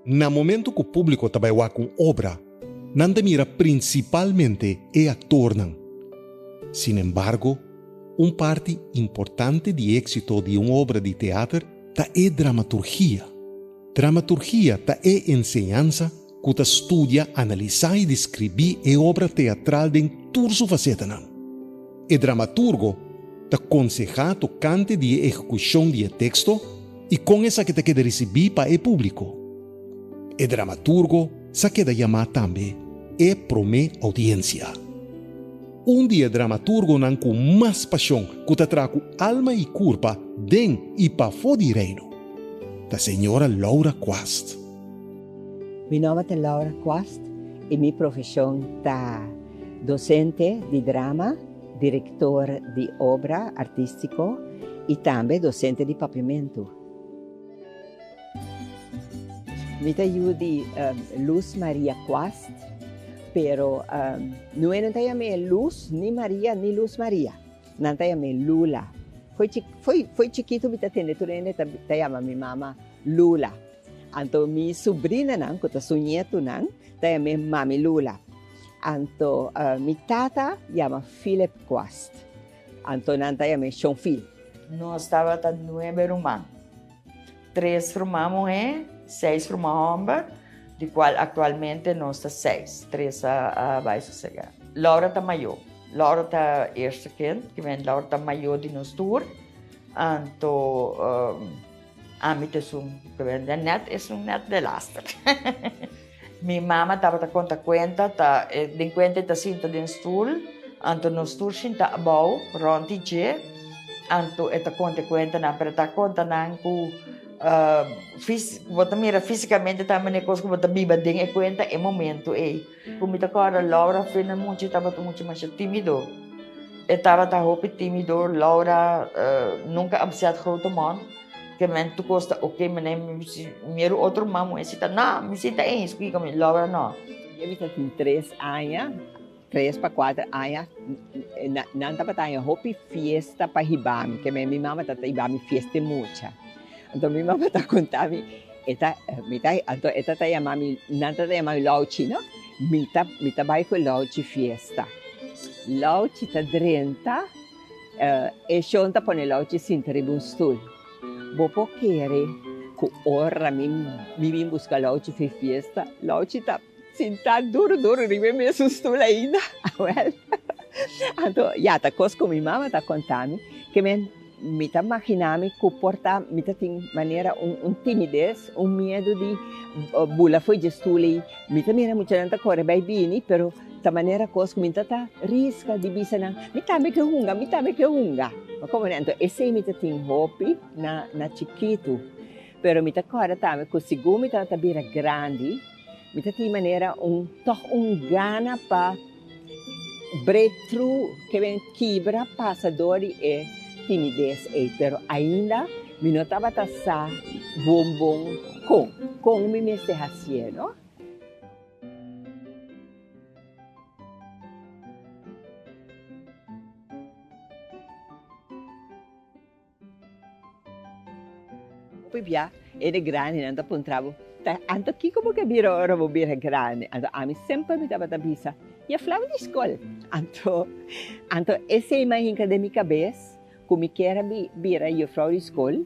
Na momento ku públiko ta bai wak un obra, nan ta mira prinsipalmente e aktornan. Sinembargo, un parti importante di éksito di un obra di teater ta e dramaturgia. Dramaturgia ta e enseñansa ku ta studia, analisá i deskribí e obra teatral den tur su fasetanan. E dramaturgo ta konsehá tokante di e ehekushon di e teksto i kon esaki ta keda risibí pa e públiko. E dramaturgo sa keda yamá tambe e promé oudiensia. Un di e dramaturgonan ku mas pashon ku ta traha ku alma i kurpa den i pafó di Reino ta señora Laura Quast. Mi nòmber ta Laura Quast i mi profeshon ta dosente di drama, direktor di obra artístiko i tambe dosente di papiamentu. Mi ta yu di Luz Maria Quast, pero no e ta yam'é Luz ni Maria ni Luz Maria, nan ta yam'é Lula. Fo'i chikitu mi ta tende tur hende ta yama mi mama Lula. Anto mi subrinanan ku ta su ñetunan ta yam'é Mami Lula. Anto mi tata yama Philip Quast. Anto nan ta yam'é Shon Phil. Nos tabata nuebe ruman. Tres ruman muhé, seis ruman hòmber, di kual aktualmente nos ta seis. Tres a bai sosegá. Laura ta mayó. Laura ta eerste kind, kimen Laura ta mayó di nos tur. Anto ami ta esun ku bende nèt, esun nèt delaster. Mi mama tabata konta kuenta, ta den kuenta e ta sinta den stul, anto nos tur sinta abou rònt di dje, anto e ta konta e kuentanan, pero e ta konta nan ku bo ta mira físikamente ta manera kos ku bo ta biba den e kuenta e momento ei. Ku mi ta kòrda Laura fina mucha e tabata mucha masha tímido, e tabata hopi tímido, Laura nunka a bezet grote mond. Ke men tu kos ta oke mene mira otro man muhe si ta no mi si ta eens ku mi Laura no. Mi ta tin tres aña, tres pa kuater aña, nan tabata haña hopi fiesta pa hiba mi, ke men mi mama tabata hiba mi fiesta e mucha. Anto mi mama ta konta mi, e ta, mi ta, anto e ta yama mi, nan ta yama mi Louchi no, mi ta, mi ta bai ku Louchi fiesta. Louchi ta drenta. E shon ta pone Louchi sinta riba un stul. Bo por kere ku ora mi mi bin buska Louchi for e fiesta, Louchi ta sintá duru duru riba e mesun stul ainda. Awel, anto ya ta kos ku mi mama ta konta mi, ke men mi ta maginá mi ku por ta mi ta tin manera un un timides, un miedu di bula for dje stul ei. Mi ta mira muchanan ta kore bai bini, pero Ta manera kos ku mi ta ta riska di bisa nan, Mi tambe ke hunga, mi tambe ke hunga. Ma komo ne? Anto esei mi ta tin hopi na na chikitu. Pero mi ta kòrda tambe ku segun mi tabata bira grandi, mi ta tin manera un tòg un gana pa break through, ke ben kibra pasa dor di e timides ei. Pero ainda mi no tabata sa bon bon kon, kon mi mester hasié, no? Hopi bia e de grandinan ta puntra bo, Ta anto kiko bo ke bira ora bo bira grandi? Anto ami semper mi tabata bisa, Jeflou di skol. Anto, anto esei mi a hinka den mi kabes ku mi kier a bira jeflou di skol.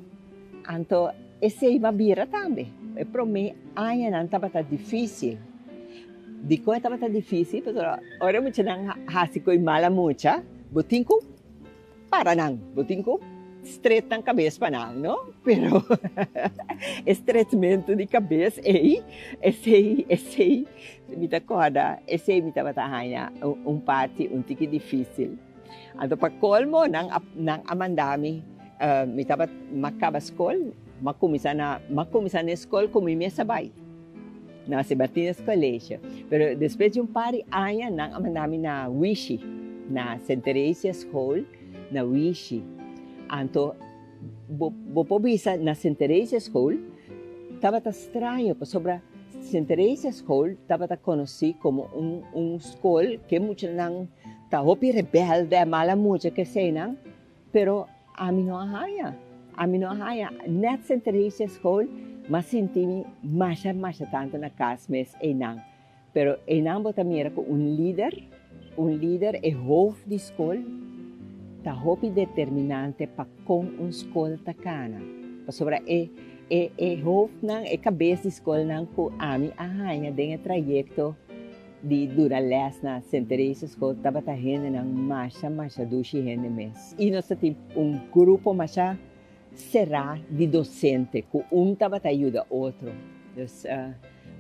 Anto esei mi a bira tambe. E promé añanan tabata difísil. Dikon e tabata difísil? Pasobra ora e muchanan hasi ku e mala mucha, bo tin ku para nan, bo tin ku stret nan kabes pa nan, no? Pero e stretmentu di kabes ei, esei, esei mi ta kòrda, esei mi tabata haña un parti un tiki difísil. Anto pa kolmo nan a nan a manda mi, mi tabata mi a kaba skol, mi a kuminsá na mi a kuminsá na e skol ku mi mes a bai, na Sint Martinus College. Pero despues di un par di aña nan a manda mi na Wishi, na Sint Theresia School na Wishi. Anto bo bo por bisa na Sint Theresia School tabata straño pasobra Sint Theresia School tabata konosí komo un un skol ku e muchanan Ta hopi rebelde, a mala mucha keseinan, pero ami no a haña. Ami no a haña. Net Sint Theresia School. M'a sinti mi masha masha tantu na kas mes einan. Pero einan bo ta mira ku un lider, un lider, e hoofd di skol, ta hopi determinante pa kon un skol ta kana. Pasobra e e e hoofdnan, e kabes di skolnan ku ami a haña den e trayekto di duna lès na Sint Teresa School tabata hendenan masha masha dushi hende mes. I nos ta tin un grupo masha será di dosente ku un tabata yuda otro. Dus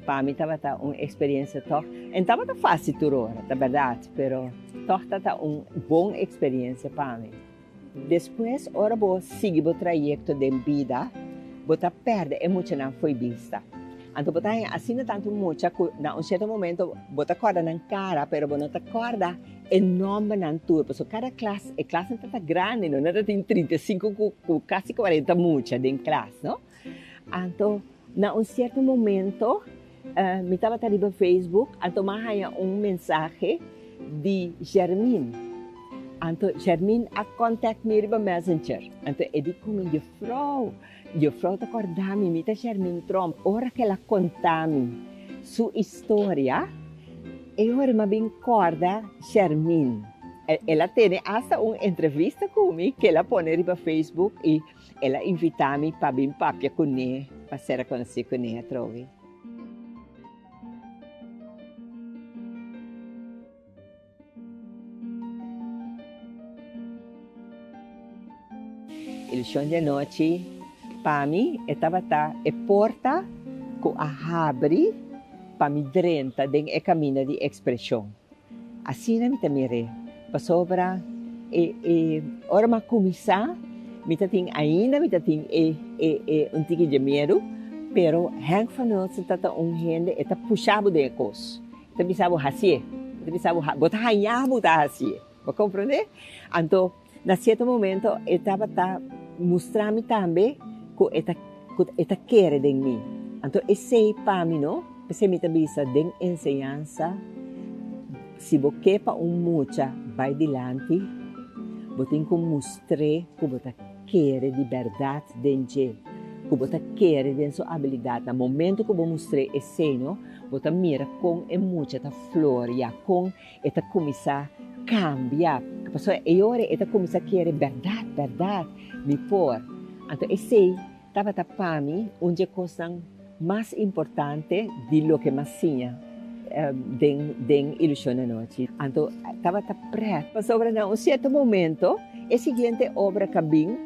pa mi tabata un eksperensia tòg. En tabata fásil tur ora, ta bèrdat, pero tòg tabata un bon eksperensia pa mi. Despues ora bo sigui bo trayekto den bida, bo ta pèrdè e muchanan fo'i bista. Anto bo ta haña asina tantu mucha ku na un sierto momento bo ta kòrda nan kara, pero bo no ta kòrda e nòmbernan tur, pasobra kada klas, e klasnan ta ta grandi, no? Nan ta tin 35 ku kasi 40 mucha den klas, no? Anto na un sierto momento mi tabata riba Facebook, anto mi a haña un mensahe di Jermin. Anto Jermin a contact mi riba Messenger. Anto e di ku mi, Juffrouw, juffrouw ta kòrda mi, mi ta Jermin Tromp. Ora ku el a konta mi su historia, e ora mi a bin kòrda Jermin. El a tene asta un entrevista ku mi ku el a pone riba Facebook i El a invitá mi pa bin papia kuné, pa sera konosí kuné atrobe. Ilushon di anochi pa mi e tabata e porta ku a habri pa mi drenta den e kaminda di ekspreshon. Asina mi ta mir'é, pasobra e e ora mi a kuminsá mi ta tin ainda mi ta tin e e e un tiki dje miedu, pero Henk van Hulsen ta ta un hende e ta pusha bo den e kos, e ta bisa bo hasié, e ta bisa bo bo ta haña bo ta hasié, bo komprondé? Anto na sierto momento e tabata mustra mi tambe ku e ta ku e ta kere den mi. Anto esei pa mi no, p'esei mi ta bisa den enseñansa si bo ke pa un mucha bai dilanti bo tin ku mustr'é ku bo ta kere di bèrdat den dje, ku bo ta kere den su abilidat. Na momento ku bo mustr'é esei no, bo ta mira kon e mucha ta floria, kon e ta kuminsá kambia. Pasobra e ora e ta kuminsá kere bèrdat, bèrdat mi por. Anto esei tabata pa mi un dje kosnan mas importante di loke m'a siña den den Ilushon Anochi. Anto tabata prèt pasobra na un sierto momento e siguiente obra ka bin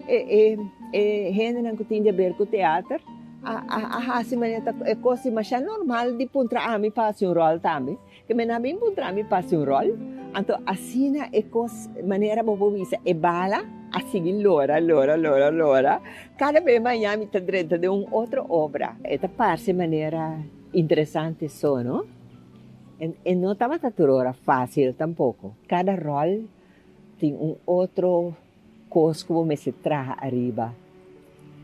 e e e hendenan ku tin di aber ku teater a a a hasi manera ta e kos di masha normal di puntra ami pa hasi un ròl tambe. Ke men a bin puntra mi pa hasi un ròl, anto asina e kos manera bo por bisa e bala a sigui lora, lora, lora, lora. Kada bes maña mi ta drenta den un otro obra. E ta parse manera interesante so, no? E no tabata tur ora fásil tampoko. Kada ròl tin un otro kos ku bo mester traha ariba.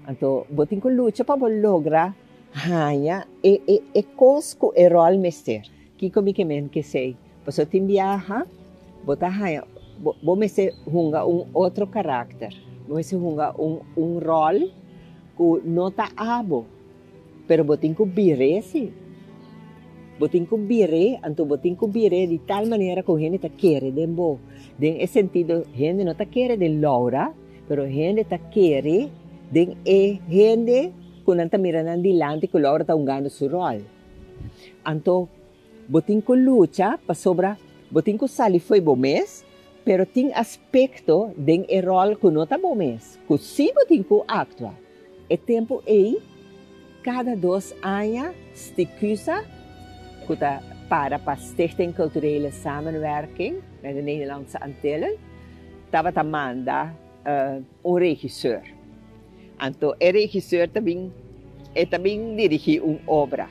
Anto bo tin ku lucha pa bo logra haña e e e kos ku e ròl mester. Kiko mi ke men kesei? Pasobra tin biaha bo ta haña bo bo mester hunga un otro karakter, bo mester hunga un un ròl ku no ta abo. Pero bo tin ku bir'é sí. Bo tin ku bir'é, anto bo tin ku bir'é di tal manera ku hende ta kere den bo. Den e sentido, hende no ta kere den Laura, pero hende ta kere den e hende ku nan ta mira nan dilanti ku Laura ta hungando su ròl. Anto bo tin ku lucha pasobra bo tin ku sali fo'i bo mes, pero tin aspekto den e ròl ku no ta bo mes, ku sí bo tin ku aktua. E tempu ei, kada dos aña Sticusa, ku ta para pa Stichting Culturele Samenwerking met de Nederlandse Antillen, tabata manda un regisseur. Anto e regisseur ta bin e ta bin dirigí un obra.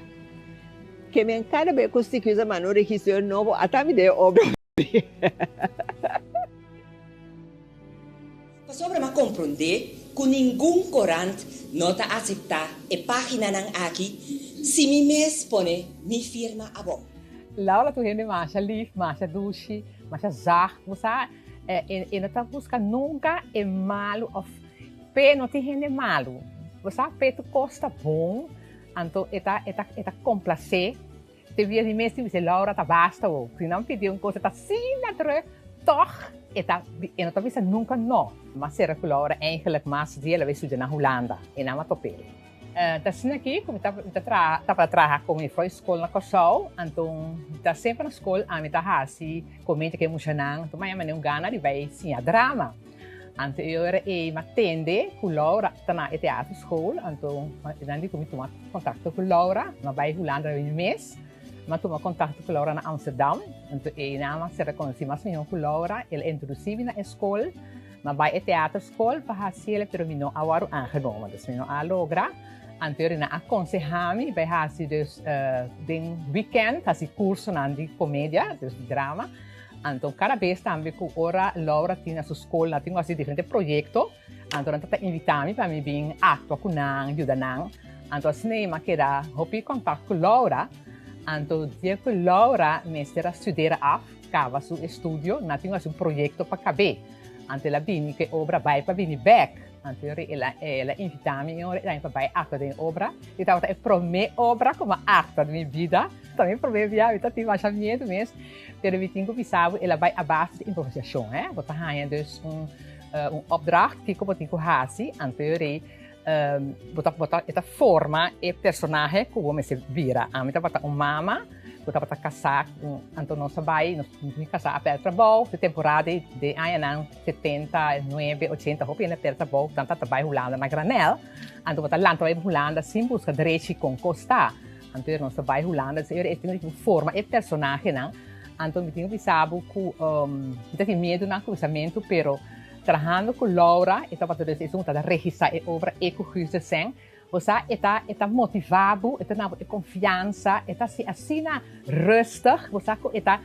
Ke men kada bes ku Sticusa manda un regisseur nobo, ata mi den e obra. Pasobra m'a komprondé ku ningun korant no ta aseptá e páginanan aki si mi mes pone mi firma abou. Laura ta un hende masha lif, masha dushi, masha zacht. Bo sa, e no ta buska nunka e malu òf p'e no tin hende malu. Bo sa p'e tur kos ta bon, anto e ta e ta e ta komplasé. Te bia mi mes tin bis'é, Laura ta basta bo. Si nan pidi un kos e ta asina drùk, tòg e ta e no ta bisa nunka nò. M'a sera ku Laura eigenlik mas dia el a bai studia na Hulanda i nan a top'é. Ta asina aki ku mi ta mi ta traha tabata traha komo juffrouw di skol na Kòrsou, anto mi ta semper na skol ami ta hasi komente ku e muchanan, anto mañana mi a un gana di bai siña drama. Anto e ora ei mi a tende ku Laura ta na e teaterschool, anto nan di ku mi tuma kontakto ku Laura, mi a bai Hulanda mi mes, mi a tuma kontakto ku Laura na Amsterdam, anto einan mi a sera konosí mas mihó ku Laura, el a introdusí mi na e skol, mi a bai e teaterschool pa hasi el, pero mi no a wòrdu aangenomen, dus mi no a logra, anto e ora nan a konsehá mi bai hasi dus den wikènt hasi kursonan di komedia, dus di drama. Anto kada bes tambe ku ora Laura tin na su skol nan tin ku hasi diferente proyekto, anto nan ta ta invitá mi pa mi bin aktua ku nan, yuda nan. Anto asina mi a keda hopi kontakt ku Laura. Anto dia ku Laura mester a studera af, kaba su estudio, nan tin ku hasi un proyekto pa kab'é. Anto el a bini ku e obra bai pa bini bèk. Anto el a el a invitá mi un ora pa bai aktua den e obra. I tabata e promé obra ku mi a aktua den mi bida. Ta mi promé bia, mi ta tin masha miedu mes. Pero mi tin ku bisa bo, el a bai a base di improvisashon, hè. Bo ta haña dus un un opdracht kiko bo tin ku hasi, anto e rei bo ta bo ta e ta forma e personahe ku bo mester bira. Ami tabata un mama ku tabata kasá ku anto nos a bai nos mi kasá a pèrdè trabou di temporada di di añanan 79, 80 hopi hende a pèrdè trabou nan tabata bai Hulanda na granèl, anto bo ta lanta bai Hulanda sin buska drechi kon kos ta. Anto nos ta bai Hulanda, dus e tin ku forma e personahenan. Anto mi tin ku bisa bo ku mi ta tin miedu na kuminsamentu, pero trahando ku Laura, e tabata dus esun ku tabata regisá e obra e ku Guus de Seng, bo sa e ta e ta motivá bo, e ta duna bo e konfiansa, e ta hasi asina rustig, bo sa ku e ta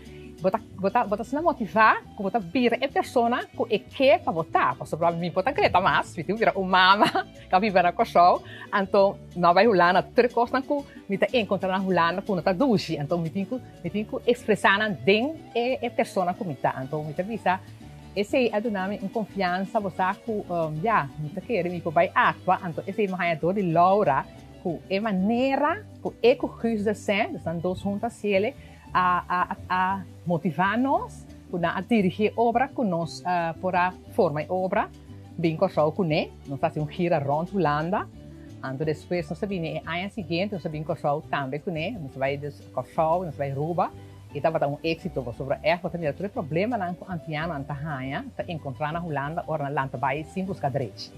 bo ta bo ta bo ta asina motivá ku bo ta bira e persona ku e ke pa bo ta, pasobra mi por ta greta mas, mi tin ku bira un mama. Ta biba na Kòrsou, anto no a bai Hulanda. Tur e kosnan ku mi ta enkontrá na Hulanda ku no ta dushi, anto mi tin ku mi tin ku ekspresá nan den e e persona ku mi ta. Anto mi ta bisa esei a duna mi un konfiansa, bo sa ku ya, mi ta kere mi por bai aktua. Anto esei mi haña dor di Laura ku e manera ku e ku Guus de Sint, dus nan dos huntu a siele, a a a motivá nos ku nan a dirigí e obra ku nos por a forma e obra. Bin Kòrsou kuné, nos hasi un gira rònt Hulanda, anto despues nos a bini e aña siguiente nos a bin Kòrsou tambe kuné, nos a bai dus Kòrsou, nos a bai Aruba, i tabata un éksito pasobra ègt bo ta mira tur e problemanan ku antianonan ta haña, ta enkontrá na Hulanda ora nan lanta bai sin buska drechi.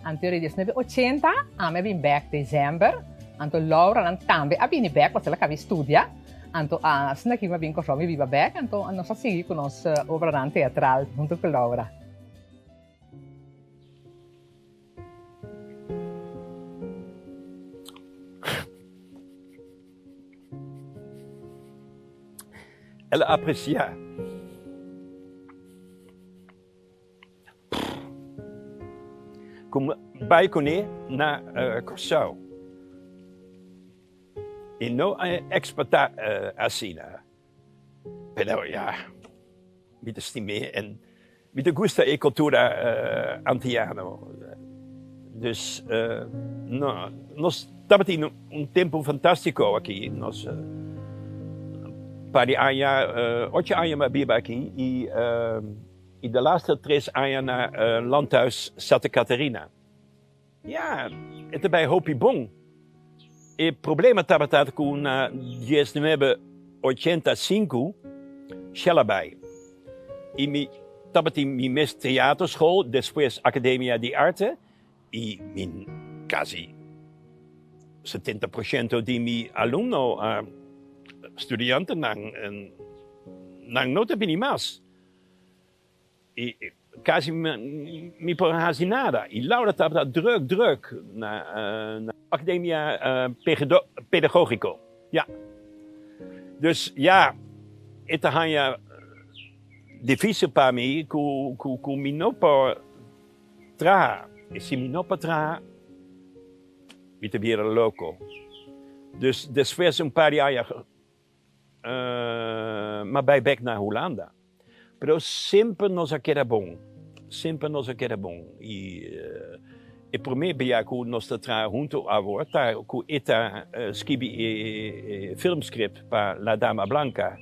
Anto di diesnuebe ochenta ami a bin bèk desèmber, anto Lauranan tambe a bini bèk pasobra el a kaba di studia, anto asina aki mi a bin Kòrsou mi biba bèk, anto nos a sigui ku nos obranan teatral huntu ku Laura. El a apreciá ku bai kuné na Kòrsou i no a ekspertá asina. Pero ya, mi ta stim'é en mi ta gusta e cultura antiano. Dus no, nos tabatin un tempo fantastico aki. Nos par di aña, ocho aña mi a biba aki y y de laatste tres aña na Landhuis Santa Catarina. Ya, e ta bai hopi bon. E problema tabata ku na diesnuebe ochenta sinku Shell a bai i mi tabatin mi mes teaterschool, despues Academia di Arte i mi kasi 70 por shento di mi alumno, studiantenan, nan no ta bini mas. I kasi mi por a hasi nada. I Laura tabata druk druk na Academia Pedagogico. Ja. Dus ja, e ta haña dificil pa mi cu mi no por traha. I si mi no por traha, mi ta bira loco. Dus despues un par di aña M'a bai bek na Hulanda. Pero semper nos a keda bon. Semper nos a keda bon. I E promé bia ku nos ta traha huntu awor ta ku e ta skibi e filmscript pa La Dama Blanca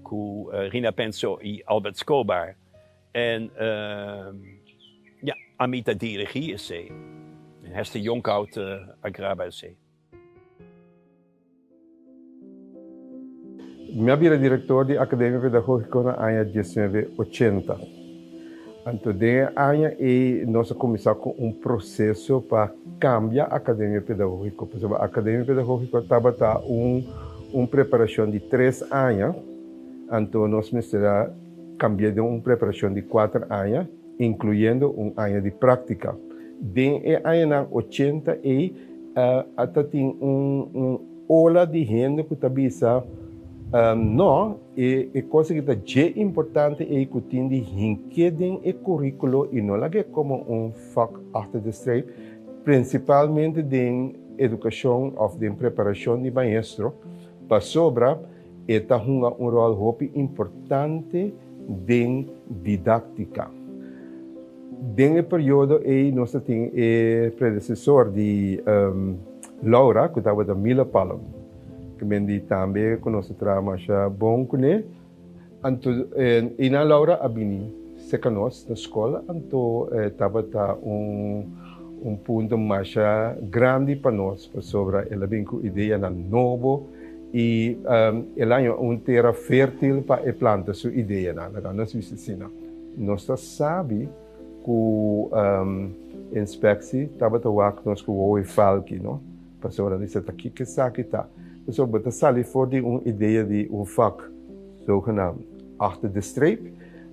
ku Rina Penso i Albert Scobar. En ja, ami ta dirigí esei. Hester Jonkhout a graba esei. Mi a bira direktor di Akademia Pedagógiko na aña diesnuebe ochenta. Anto den e aña ei nos a kuminsá ku un proseso pa kambia Akademia Pedagógiko, pasobra Akademia Pedagógiko tabata un un preparashon di tres aña, anto nos mester a kambi'é den un preparashon di kuater aña, inkluyendo un aña di práktika. Den e añanan ochenta ei a ta tin un un ola di hende ku ta bisa, No, e e kos aki ta dje importante ei ku tin di hink'é den e kuríkulo i no lag'é komo un vak achter de streep, prinsipalmente den edukashon òf den preparashon di maestro, pasobra e ta hunga un ròl hopi importante den didáktika. Den e periodo ei nos ta tin e predesesor di Laura ku tabata Mila Palm, ku men di tambe ku nos a traha masha bon kuné. Anto einan Laura a bini serka nos na skol, anto tabata un un punto masha grandi pa nos pasobra el a bin ku ideanan nobo i el a haña un tera fértil pa e planta su ideanan. Laga nos bisa asina. Nos ta sabi ku inspeksi tabata wak nos ku wowo i falki, no? Pasobra nan bisa ta kiko esaki ta. Pasobra bo ta sali for di un idea di un vak zogenaamd achter de streep,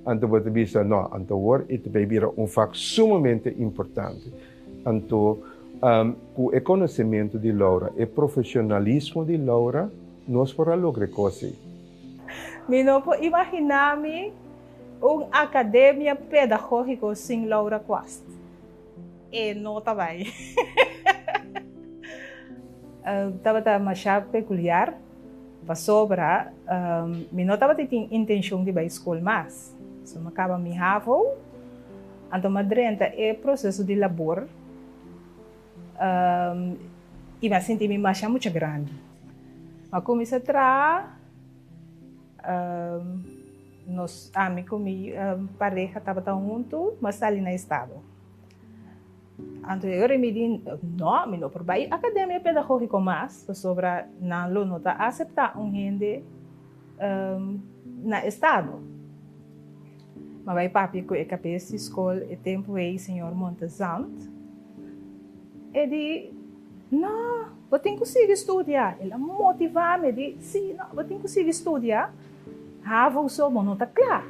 anto bo ta bisa no, anto awor e ta bay bira un vak sumamente importante. Anto ku e konosementu di Laura, e profesionalismo di Laura, nos por a logra e kos ei. Mi no por imaginá mi Un akademia pedagógiko sin Laura Quast e no ta bai. Tabata masha pekuliar pasobra mi no tabata tin intenshon di bai skol mas. So mi a kaba mi havo, anto mi a drenta e proseso di labor i mi a sinti mi masha mucha grandi. Mi a kuminsá traha. Nos, ami ku mi pareha tabata huntu, mi a sali na estado. Anto e ora mi di, no, mi no por bai Akademia Pedagógiko mas, pasobra nan lo no ta aseptá un hende na estado. Mi a bai papia ku e kabes di skol e tempu ei, señor Montezant. E di, No, bo tin ku sigui studia. El a motivá mi, e di, Sí, no, bo tin ku sigui studia. Havo so bo no ta kla.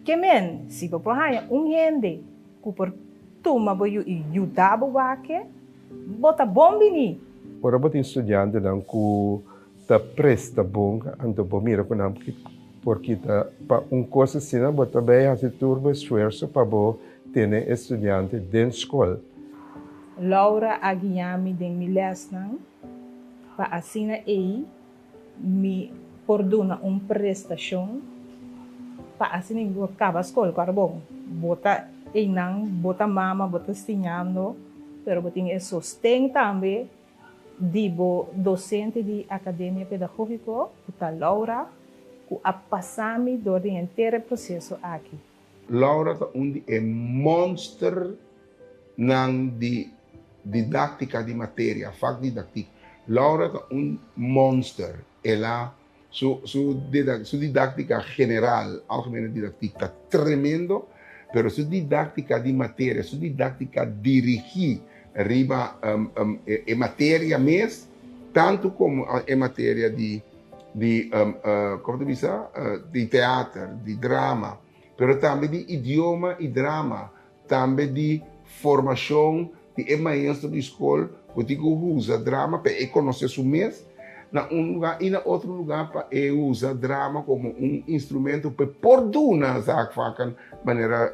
Ke men, si bo por haña un hende ku por tuma bo yu i yuda bo wak, bo ta bon bini. Ora bo tin studiantenan ku ta presta bon, anto bo mira ku nan por kita pa un kos asina, bo ta bay hasi tur bo esfuerso pa bo tene e studiante den skol. Laura a guia mi den mi lèsnan pa asina ei mi por duna un prestashon pa asina mi por kaba skol ku bon. Bo ta einan, bo ta mama, bo ta siñando, pero bo tin e sosten tambe di bo docente di Academia Pedagogico, cu ta Laura, cu a pasa mi door di henter e proceso aki. Laura ta un di e monsternan di didactica di materia, vakdidactiek. Laura ta un monster. El a, su, su, su didactica general, algemene didactiek, ta tremendo, pero su didactica di materia, su didactica dirigi riba e materia mes, tanto como e materia di, di como ta bisa, di teater, di drama, pero tambe di idioma y drama, tambe di formacion di e maestro di scol cu tin cu usa drama pa e conoce su mes na un lugar y na otro lugar pa e usa drama como un instrumento pa e por duna zaakvakken manera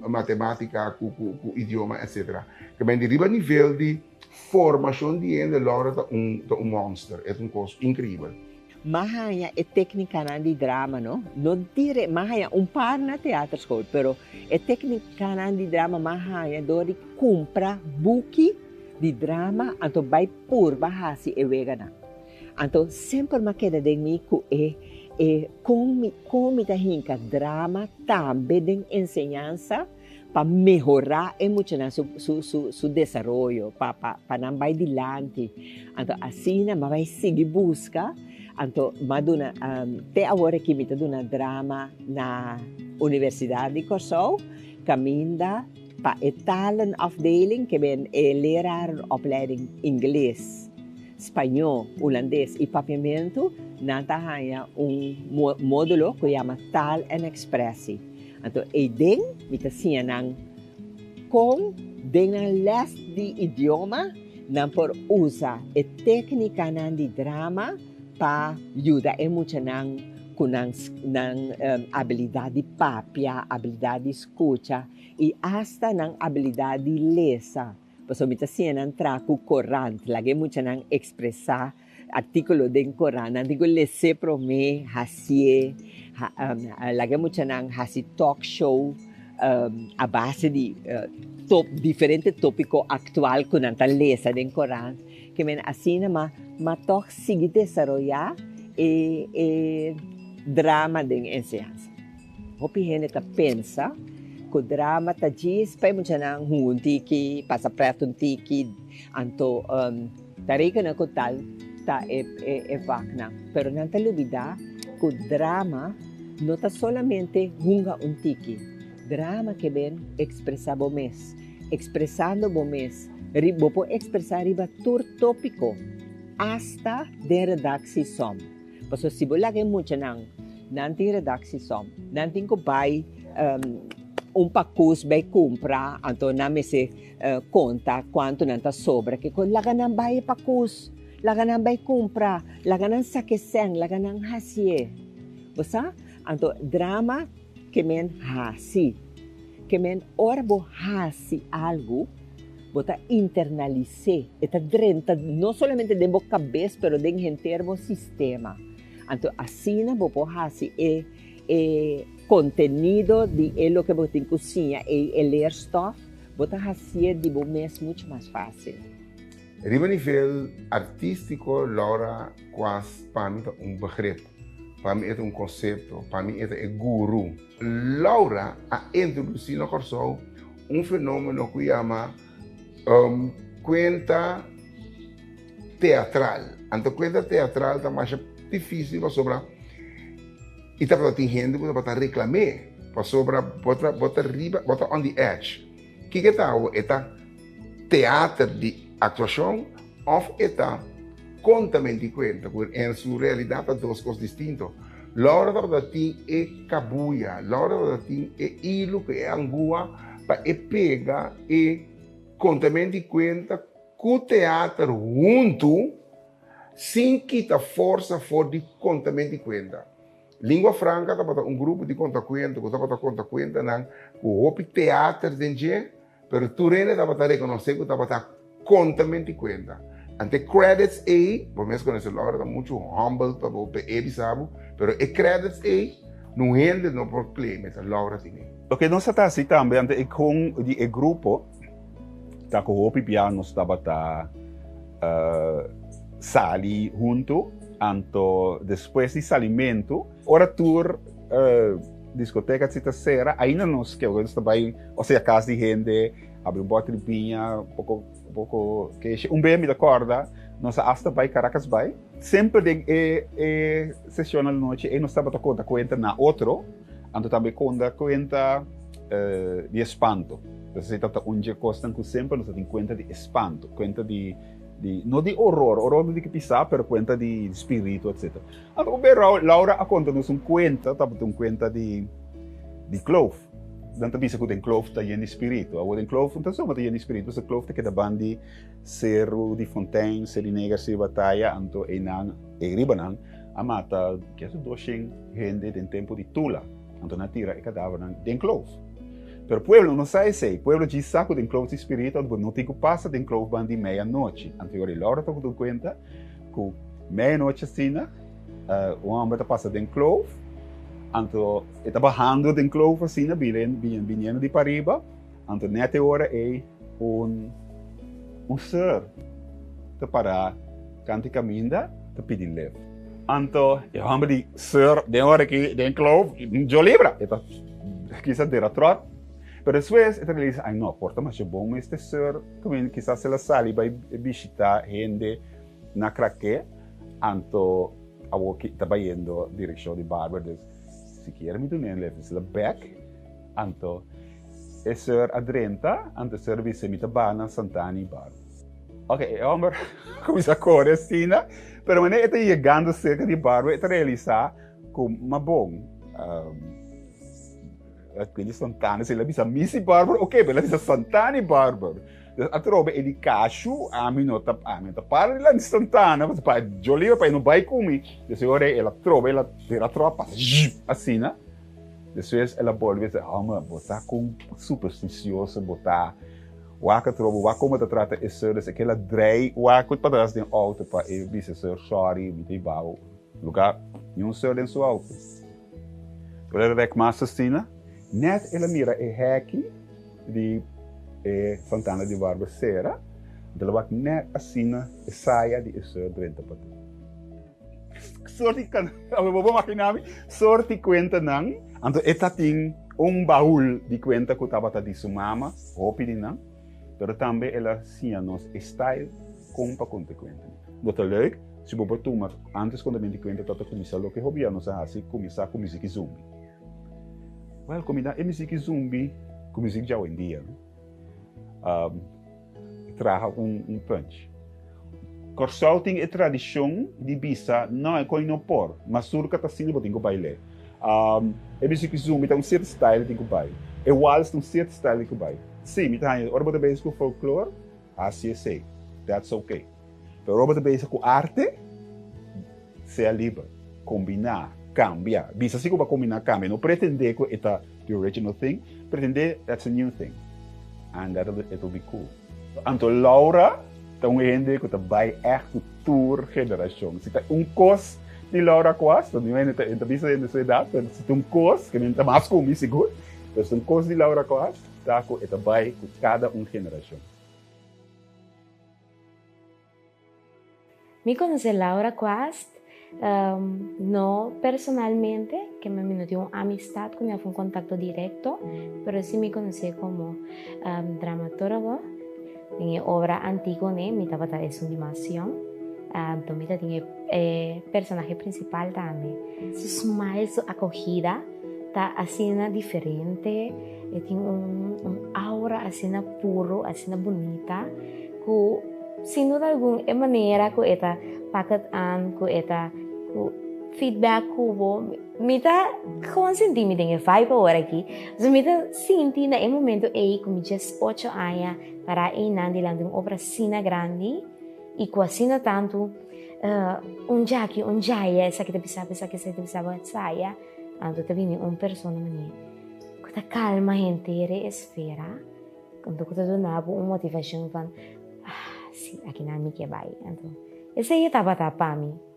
matematica cu idioma etcetera. Ke men di riba nivel di formacion di hende Laura ta un ta un monster, e ta un cos increibel. M'a haña e téknikanan di drama no, no dire, m'a haña un par na teaterschool, pero e téknikanan di drama m'a haña dor di kumpra buki di drama anto bai purba hasi e weganan. Anto semper m'a keda den mi ku e e kon mi kon mi ta hinka drama tambe den enseñansa pa mehorá e muchanan su su su su desaroyo, pa pa pa nan bai dilanti. Anto asina m'a bai sigui buska, anto m'a duna te awor aki mi ta duna drama na Universidat di Kòrsou kaminda pa e talenafdeling ke ben e lerarenopleiding ingles, spañó, hulandes i papiamentu nan ta haña un módulo ku yama Taal en Expressie. Anto eiden mi ta siña nan kon den nan lès di idioma nan por usa e téknikanan di drama pa yuda e muchanan ku nan nan abilidat di papia, abilidat di skucha i asta nan abilidat di lesa. Pasobra mi ta siña nan traha ku korant, laga e muchanan ekspresá artíkulo den korant. Nan tin ku les'é promé, hasié, laga e muchanan hasi talk show a base di diferente tópiko aktual ku nan ta lesa den korant. Ke men asina ma tòg sigui desaroyá e drama den enseñansa. Hopi hende ta pensa ku drama ta djis pa e muchanan hunga un tiki, pasa prèt un tiki, anto ta rekena ku tal ta e e vaknan. Pero nan ta lubidá ku drama no ta solamente hunga un tiki. Drama ke ben ekspresá bo mes. Ekspresando bo mes, bo por ekspresá riba tur tópiko, asta den redaksiesom. Pasobra si bo laga e muchanan, nan tin redactiesom, nan tin ku bai un pakus bai kumpra, anto nan mester konta kuantu nan ta sobra. Kiko laga nan bai e pakus, laga nan bai kumpra, laga nan saka e sèn, laga nan hasié. Bo sa? Anto drama ke men hasi. Ke men ora bo hasi algu, bo ta internalis'é, e ta drenta no solamente den bo kabes pero den henter bo sistema. Anto asina bo por hasi e e kontenido di e loke bo tin ku siña ei, e leerstof, bo ta hasié di bo mes muchu mas fásil. Riba nivel artístiko Laura Quast pa mi ta un begrip, pa mi e ta un konsepto, pa mi e ta e guru. Laura a introdusí na Kòrsou un fenómeno ku yama kuenta teatral. Anto kuenta teatral ta masha difísil pasobra i tabata tin hende ku tabata reklam'é pasobra bo ta bo ta riba bo ta on the edge. Kiko e ta awo? E ta teater di aktuashon òf e ta kontamenti kuenta ku en su realidat ta dos kos distinto. Laura tabata tin e kabuya, Laura tabata tin e ilu ku e angua pa e pega e kontamenti kuenta ku teater huntu sin kita forsa for di kontamenti kuenta. Lingua Franca tabata un grupo di konta kuenta ku tabata konta kuentanan ku hopi teater den dje, pero tur hende tabata rekonosé ku tabata kontamenti kuenta. Ante e credits ei, bo mes konosé Laura ta muchu humble pa bo pa e bisa bo, pero e credits ei nun hende no por claim e ta Laura tin e. Loke nos a ta hasi tambe ante e kon di e grupo ta ku hopi bia nos tabata sali huntu, anto despues di salimentu ora tur diskoteka si ta sera ainda nos ke nos ta bai osea kas di hende habri un bòter di biña poko poko keshi un bia mi ta kòrda nos a asta bai Caracas bai semper den e e seshonnan di nochi ei nos tabata konta kuenta na otro anto tambe konta kuenta di espanto. Entonces esei tabata un dje kosnan ku semper nos ta tin kuenta di espanto, kuenta di di no di horor, horor no di ke pisá, pero kuenta di spiritu etcetera. Anto un bes Laura a konta nos un kuenta, tabata un kuenta di di kloof. Nan ta bisa ku den kloof ta yen di spiritu. Awor den kloof no ta soma ta yen di spiritu, pasobra kloof ta keda ban di seru di Fontein, Seri Neger, Seri Bataya, anto einan ei ribanan a mata kias 200 hende den tempu di Tula. Anto nan a tira e kadavernan den kloof. Pero pueblo no sa esei. Pueblo djis sa ku den kloof tin spiritu, anto bo no tin ku pasa den kloof ban di meianochi. Anto yora i Laura ta ku dun kuenta ku meianochi asina, Un hòmber ta pasa den kloof, anto e ta bahando den kloof asina, biniendo di pariba, anto nèt e ora ei un un seur ta pará kant di kaminda ta pidi lift. Anto e hòmber di, Seur, den ora aki den kloof, djo libra! E ta kisa dera tròt, pero despues e ta realisa, ai no, por ta masha bon mes te seur, kisas el a sali bai bishita hende na Kraké, anto awor ki ta bayendo direkshon di Barber, dus sikiera mi dun'é un lift, el a bèk, anto e seur a drenta, anto e seur a bisa mi ta ba na Santana i Barber. Ok, e hòmber a kuminsá kore asina, pero wanneer e ta yegando serka di Barber e ta realisá ku ma bon, Aquele Santana, se el a bisa Missy Barber, ok, pero el a bisa Santani Barber. Dus atrobe e di kashu, ami no ta, ami no ta para di lanti Santana, pasobra pa Joliva pa e no bai ku mi. Dus e ora el a trobe, el a tira atrobe, pasa zzzp, asina. Despues el a bolbe bisa, hòmber, bo sa kon supersticioso bo ta. Wak atrobe, wak kon bo ta trata e seur. Dus e kela drei wak ku patras den outo pa e bisa seur, sorry, mi ta hiba bo lugar. Niun seur den su outo. Ora el rek mas asina, net el a mira e heki di e Santana di Barber sera, anto el a wak net asina e saya di e seur drenta paden. Sorti kan, bo por imagina mi, sorti kuentanan, anto e ta tin un baul di kuenta ku tabata di su mama, hopi di nan, pero tambe el a siña nos e style kon pa konta e kuentanan. Bo ta leuk si bo por tuma antes kontamentu di kuenta ta kuminsá loke hopi ya nos a hasi, kuminsá ku musiki zumbi. Wèl, kombiná e musiki zumbi ku musik djawendia, no? Traha un punch. Kòrsou tin e tradishon di bisa, no, e koi no por. Mazurka ta asina, bo tin ku bail'é. E musiki zumbi ta un sierto style tin ku bai. E wals ta un sierto style tin ku bai. Sí, mi ta haña, ora bo ta bezig ku folklor, hasi esei. That's okay. Pero ora bo ta bezig ku arte, sea liber. Kombiná, kambia. Bisa si ku bo a kombiná, kambia. No pretendé ku e ta the original thing. Pretendé that's a new thing. And that it will be cool. Anto Laura ta un hende ku ta bai ègt ku tur generashon. Si ta un kos di Laura Quast, mi hende ta ta bisa hende su edat, pero si ta un kos, ke mi ta mas ku mi sigur, pero si ta un kos di Laura Quast, ta ku e ta bai ku kada un generashon. Mi conoce Laura Quast, no personalmente, ke mi no tin un amistad cu mi of un contacto directo, pero si mi conoce como dramaturgo. Den e obra Antigone mi tabata esun di mas yong, anto mi ta tin e personahe principal tambe. Su smile, su acogida ta asina diferente, e tin un aura asina puro, asina bunita. Ku sin duda algun e manera ku e ta pak het aan, ku e ta ku feedback ku bo, mi ta gewoon sinti mi den e vibe awor aki. So mi ta sinti na e momento ei ku mi diesocho aña para einan dilanti un obra asina grandi i ku asina tantu un djaki, un djaya, esaki ta bisa bo, esaki ta bisa bo, esaya, anto ta bini un persona manera ku ta kalma henter e esfera. Anto ku ta duna bo un motivashon van, ah, si, akinan mi ke bai. Anto, esei e tabata pa mi.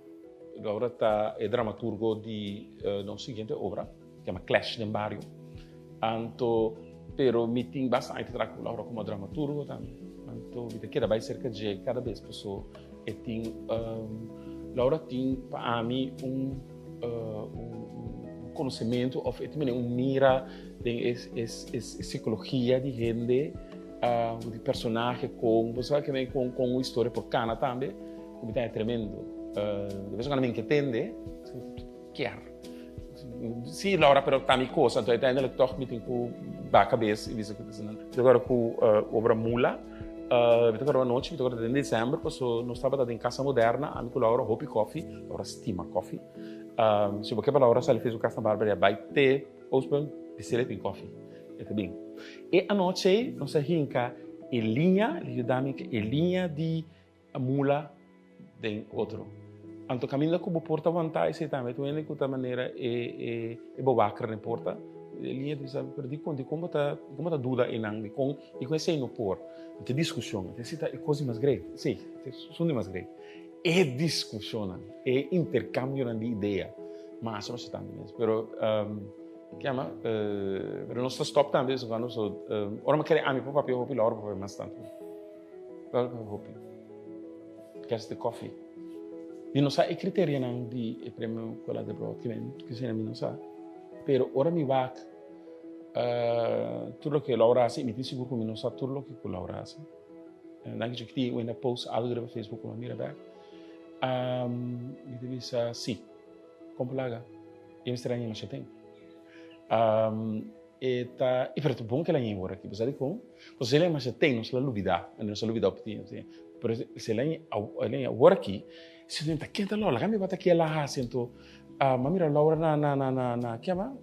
Laura ta e dramaturgo di nos siguiente obra, yama Clash den Bario. Anto, pero mi tin basta aña ta traha ku Laura komo dramaturgo tambe. Anto mi ta keda bai serka dje kada bes paso e tin, Laura tin pa ami un un konosementu òf e tin manera un mira den e e psikologia di hende, di personahe kon bo sa kimen kon kon un historia por kana tambe ku mi ta haña tremendo. De bes en kuando mi ke tende kier si Laura pero ta mi kos anto uiteindelijk tòg mi tin ku baha kabes i bisa ku mi ta kòrda ku obra mula mi ta kòrda un anochi mi ta kòrda den december paso nos tabata den casa moderna ami ku Laura hopi kòfi Laura stima kòfi si bo ke pa Laura sali for su kas na Barbara bai te Oostpunt bis'el e tin kòfi e ta bin e anochi ei nos a hinka e liña el a yuda mi e liña di mula den otro. Anto caminda cu bo por ta wanta esey tambe tur hende cu ta manera e e bo waker na e porta e liña ta bisa pero dicon dicon bo ta dicon bo ta duda eynan dicon dicon esey no por. Te discusion esey ta e cos di mas grei si esun di mas grei. E diskushonnan, e interkambionan di idea, masha masha tantu mes. Pero, kiama, pero nos ta stop tambe bes en cuando, so, ora mi kere ami por papia hopi, Laura por papia mas tantu. Laura por papia hopi. Kerst de koffie. Mi no sa e kriterianan di e premio Cola de Brood, kimen, mi no sa. Pero ora mi wak tur loke Laura hasi, mi tin sigur ku mi no sa tur loke ku Laura hasi. Danki dje ki tin post algu riba Facebook ku mi a mira bek. Mi ta bisa si, kon por laga? E mester a ña masha ten. E ta, i pero ta bon ku el a ña awor aki, bo sa dikon? Pasobra si el a ña masha ten nos lo a lubida, nos a lubida hopi tin, pero si el a ña awor aki, si ta ken ta Laura? Laga mi bata ke el a hasi anto. M'a mira Laura na na na na na ke yama?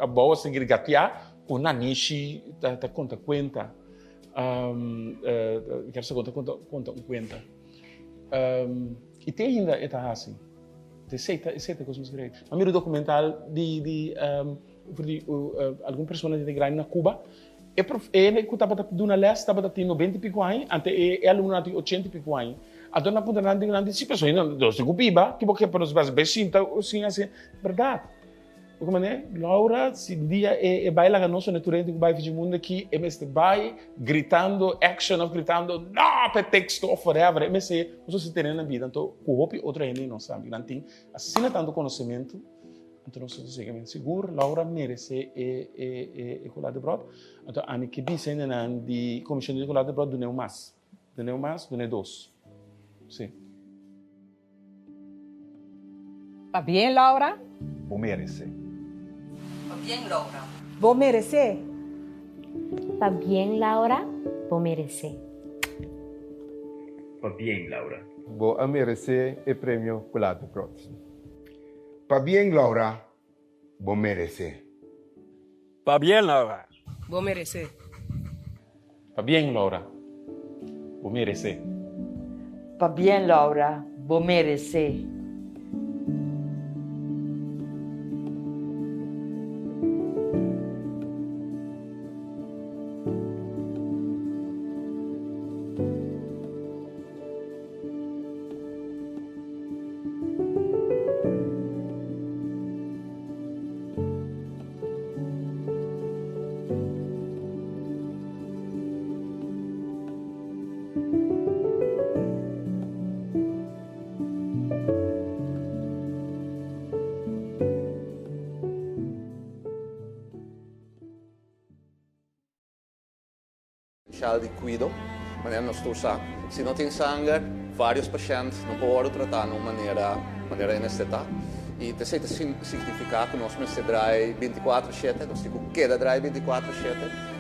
Abou a sigui gatia ku nanishi ta ta konta kuenta. Kier sa konta konta konta un kuenta. I te ainda e ta hasi. Esei ta esei ta kos mas great. M'a mira un dokumental di di over di algun persona di ta grandi na Cuba. E prof e ku tabata duna lès tabata tin noventa i piku aña, ante e e alumnonan tin ochenta i piku aña. Anto nan a puntra nan, nan di, si pasobra nos tin ku biba, ki bo ke pa nos bai sinta sin hasi? Bèrdat. Bo ku manera, Laura, si un dia e e bai laga nos one tur hende ku bai fiji mundu aki, e mester bai gritando action òf gritando no pa e teksto òf whatever, e mester nos mester tene na bida. Anto ku hopi otro hende nos tambe, nan tin asina tantu konosementu. Anto nos ta sega men sigur Laura merece e e e e Cola de Brod. Anto ami ke bisa hendenan di Comision di Cola de Brod dun'e un mas. Dun'e un mas, dun'e dos. Si. Pabien Laura. Bo merece. Pabien Laura. Bo merece. Pabien Laura, bo merece. Pabien Laura. Bo a merece e premio Cola de Brod. Pabien Laura bo merece. Pabien Laura. Bo merece. Pabien Laura bo merece. Pabien Laura bo merece. Shal di kuido, manera nos tur sa, si no tin sanger, vários pashènt no por wòrdu tratá na un manera manera e mester ta. I esei ta signifiká ku nos mester drai binti kuater shete, nos tin ku keda drai binti kuater shete.